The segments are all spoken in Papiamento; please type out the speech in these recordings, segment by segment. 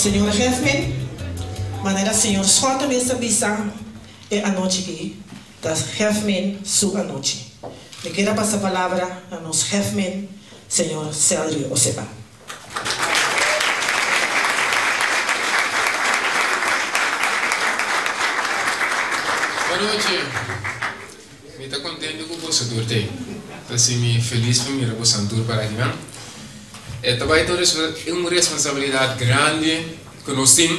Señor Hefman, manera señor Schotte mes a bisa e anochi aki, ta Hefman su anochi. Mi kier a pasa palabra na nos Hefman, señor Celrio Osepa. Bon nochi. Mi ta contento cu boso tur t'ey. Ta haci mi feliz pa mira bosan tur para akinan. E ta bay ta un responsabilidad grandi cu nos tin.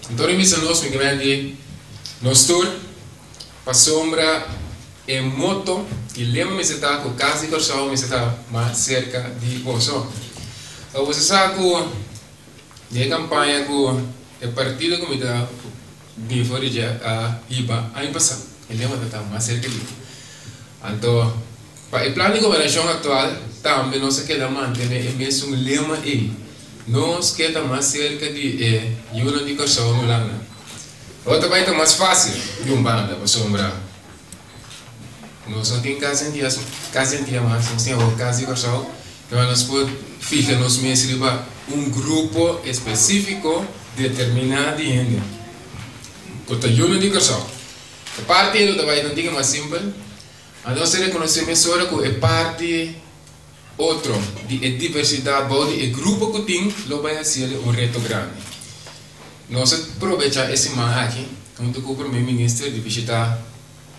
Anto mi bisa nos, mi ke di nos tur, pasobra e moto y lema mester ta cu Cas di Corsou mester ta mas cerca di boso. Pa boso sa cu den e campaña cu e partido cu mi ta Bin for di dje a hiba aña pasá, e lema ta ta mas serka di. Anto, pa e plan di gobernashon aktual tambe nos a keda mantené e mesun lema ei, Nos ke ta mas serka di e yunan di Kòrsou en Hulanda. Awor ta bai ta mas fásil di un banda pasobra nos no tin kas Antia kas Antia mas, nos tin awor kas di Kòrsou, pero nos por fija nos mes riba un grupo espesífiko. Determiná di hende ku ta yunan di Kòrsou. E parti ei lo ta bai ta un tiki mas simpel. A nos ta rekonosé mesora ku e parti otro di e diversidat bou di e grupo ku tin lo bai hasiel un reto grandi. Nos a probechá e siman aki huntu ku Prome Minister di bishitá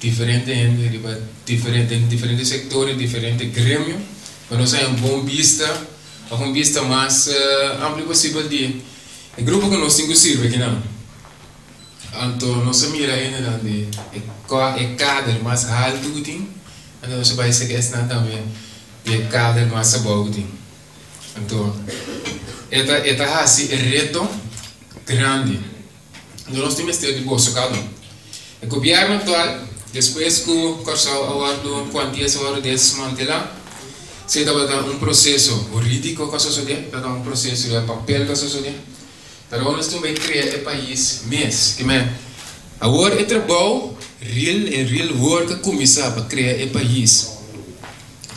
diferente hende riba diferente den diferente sektor i diferente gremio pa nos haña un bon bista òf un bista mas amplio posibel di e grupo ku nos tin ku sirbi akinan. Anto nos a mira hendenan di e e kader mas haltu ku tin, anto nos a bai seka esnan tambe di e kader mas abou ku tin. Anto e ta e ta hasi e reto grandi. Anto nos tin mester di boso kada un. E gobièrnu aktual, despues ku Kòrsou a wòrdu, ku Antias a wòrdu desmantelá, esei tabata un proseso hurídiko ku a sosodé, tabata un proseso riba papel ku a sosodé, pero awor nos tin bai krea e pais mes. Ke men, awor e trabou real, e real work a kuminsá pa krea e pais.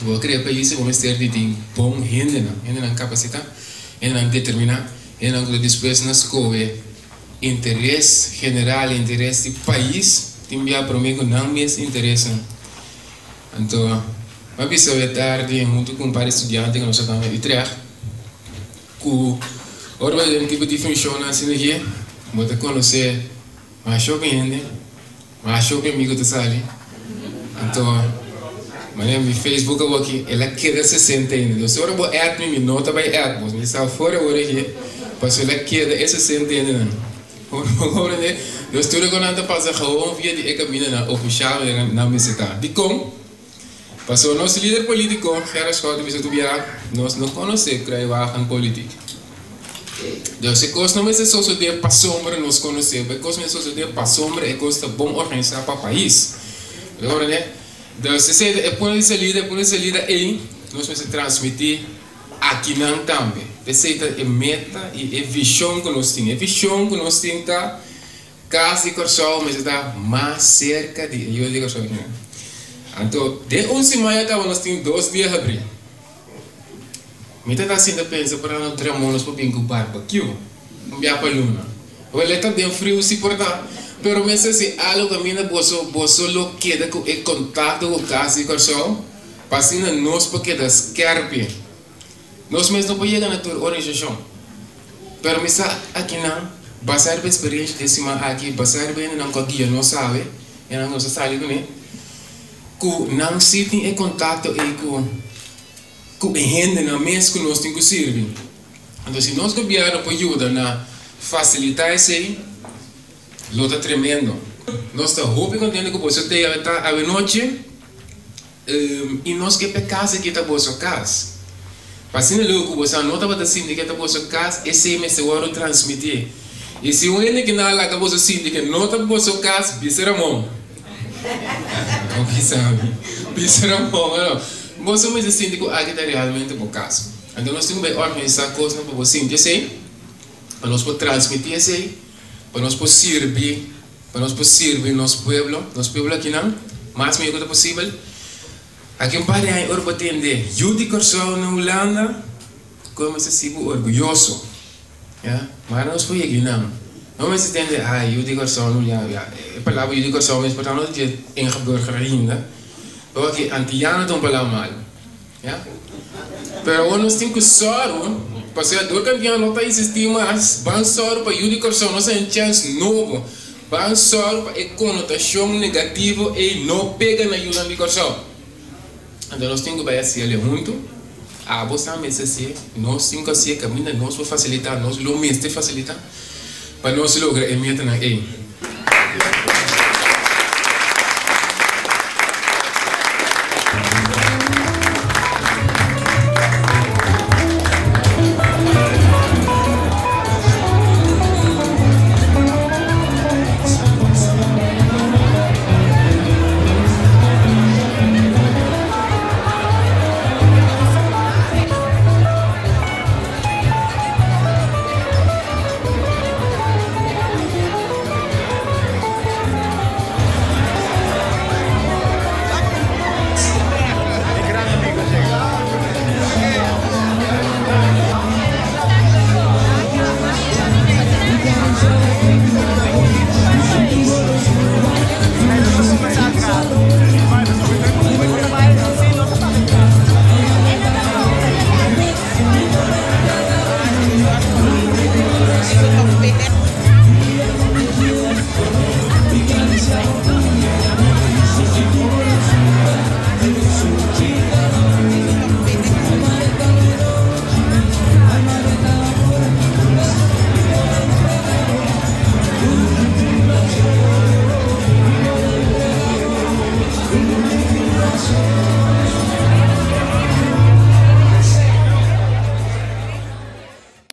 Bo a krea e pais bo mester di tin bon hendenan, hendenan kapasitá, hendenan determiná, hendenan ku ta dispuesto na skohe Interes general, interes di pais tin bia prome ku nan mes interesnan. Anto mi a bisa awe tardi huntu ku un par di studiante ku nos a kaba na Utrecht ku ora bo ta den tipo di funshonnan asina aki bo ta konosé masha hopi hende. Masha hopi amigo ta sali. Anto manera mi Facebook awor aki el a keda 60 ainda. Dus ora bo add mi, mi no ta bai add bo. Mi sa for awor aki pasobra el a keda e 60 hendenan. Bo comprende? Dus tur e konan ta pasa gewoon via di e kamindanan ofishal manera nan mester ta. Dikon? Pasobra nos lider politico, Gerard Schouten bisa tur bia, nos no conoce kruiwagen politiek. Dus e cos no mester sosode pasobra nos conoce, e cos mester sosode pasobra e cos ta bon organisa pa pais. Bo ta comprende? Dus esey ta e punto di salida, e punto di salida ey nos mester transmiti akinan tambe. Esey ta e meta y e vision cu nos tin. E vision cu nos tin ta. Kas di Kòrsou mester ta mas serka di e yu di Kòrsou kinan. Anto den un siman ya kaba nos tin dos dia habrí. Mi ta ta sinta pensa por nan Ramon nos por bin ku barbecue un bia pa luna. Wel e ta den friu si por ta, pero mester si algu kaminda boso boso lo keda ku e kontakto ku Kas di Kòrsou pa asina nos por keda skèrpi. Nos mes no por yega na tur organisashon, pero mi sa akinan, basá riba eksperensha di e siman aki, basá riba hendenan ku a guia nos awe, hendenan ku nos a sali kuné, ku nan sí tin e kontakto ei ku ku e hendenan mes ku nos tin ku sirbi. Anto si nos gobièrnu por yuda na fasilitá esei, lo ta tremendo. Nos ta hopi kontento ku boso ta ei awe ta awenochi. I nos ke p'e kas aki ta boso kas. Pa asina luego ku boso a no tabata sinti ke ta boso kas, esei mester wòrdu transmití. I si un hende ki nan a laga boso sinti ke no ta boso kas, bisa Ramon. No bisa mi. Bisa Ramon, ano. Boso mester sinti ku aki ta realmente bo kas. Anto nos tin ku bai organisá kosnan pa bo sinti esei, pa nos por transmití esei, pa nos por sirbi. Pa nos por sirbi nos pueblo, nos pueblo akinan, mas mihó ku ta posibel. Aki un par di aña ora bo tende yu di Kòrsou na Hulanda, koe mester sibu orguyoso. Ya, maar nos por yega einan. No mester tende, ay, yu di Kòrsou no ya, ya, e palabra yu di Kòrsou mes por ta no dje ingeburgerd ainda, pasobra ku antiano ta un palabra malu, ya. Pero awor nos tin ku sòru, pasobra dor ku antiano no ta eksistí mas, ban sòru pa yu di Kòrsou nos haña un chèns nobo, ban sòru pa e konotashon negativo ei no pega na yunan di Kòrsou. Anto nos tin ku bai hasi el huntu. Abo sa mester hasié, nos tin ku hasié kaminda nos por fasilitá, nos lo mester fasilitá pa nos logra e metanan ei.